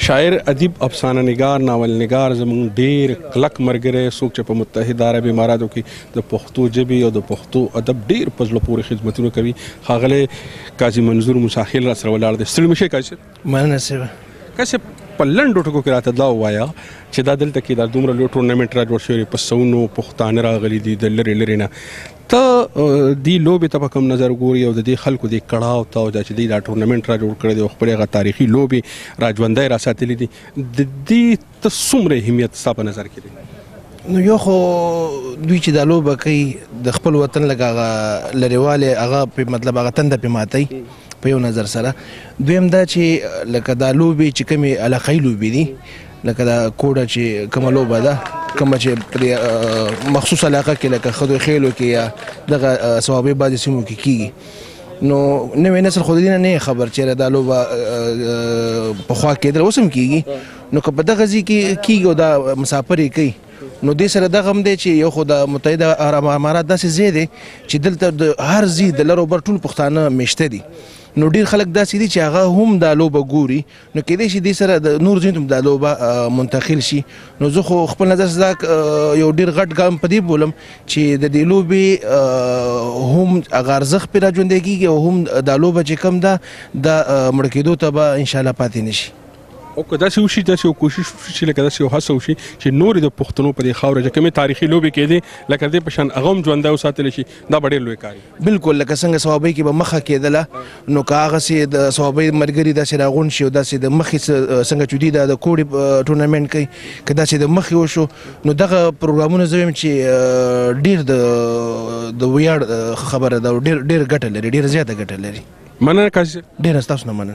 شاعر، ادیب، افسانه نګار، ناول نګار، زموږ ډیر کلک مرګری، څوک چې په متحده عرب اماراتو کې د پښتو ژبې او د پښتو ادب ډیر په زړه پورې خدمتونه کوي، ښاغلی قاضي منظور موسی خیل را سره ولاړ دی. ستړي مه شئ قاضي صاحب. مننه صاحب. قاضي صاحب، په لنډو ټکو کې راته دا ووایه چې دا دلته کې دا دومره لوی ټورنمنټ را جوړ شوی، په سونو پښتانه راغلي دي د لرې لرې نه، ته دې لوبې ته په کوم نظر ګوري او د دې خلکو دې کړاو ته، او دا چې دوی دا ټورنمنټ را جوړ کړی دی او خپلې هغه تاریخي لوبې را ژوندی را ساتلې دي، د دې ته څومره اهمیت ستا په نظر کې دی؟ نو یو خو دوی چې دا لوبه کوي، د خپل وطن لکه هغه لرېوالی، هغه په مطلب هغه تنده پې ماتوي په یو نظر سره. دویم دا چې لکه دا لوبې چې کومې علاقایي لوبې دي، لکه دا کوډه چې کومه لوبه ده، کومه چې په دې مخصوص علاقه کې لکه خدو خیلو کې یا دغه صوابۍ بعضې سیمو کې کېږي، نو نوی نسل خو د دې نه نه خبر چې دا لوبه پخوا کېدله، اوس هم کېږي. نو که په دغه ځای کې کېږي او دا مسافر یې کوي، نو دې سره دغه هم دی چې یو خو د متحده عرب امارات داسې ځای دی چې دلته د هر ځای د لر او بر ټول پښتانه میشته دي، نو ډیر خلک داسې دي چې هغه هم دا لوبه ګوري، نو کېدای شي دې سره د نور ځایونو ته دا لوبه منتقل شي. نو زه خو خپل نظر سره یو ډیر غټ ګام په دې بولم چې د دې لوبې هم هغه ارزښت پرې راژوندی کېږي او هم دا لوبه چې کوم ده دا مړ کېدو ته به انشاءالله پاتې نه شي. او که داسې وشي، داسې یو کوشش وشي چې لکه داسې یو هڅه وشي چې نورې د پښتنو په دې خاوره چې کومې تاریخي لوبې کېدې، لکه دې په شان هغه هم ژوندی وساتلی شي، دا به ډېر لوی کار وي. بالکل، لکه څنګه صوابۍ کې به مخه کېدله، نو که هغسې د صوابۍ ملګري داسې راغونډ شي او داسې د مخې څنګه چې دوی دا د کوړې ټورنمنټ کوي، که داسې د مخې وشو، نو دغه پروګرامونه زه وایم چې ډېر د ویاړ خبره ده او ډېر ګټه لري، ډېره زیاته ګټه لري. مننه قاضي صاحب. ډېره ستاسو نه مننه.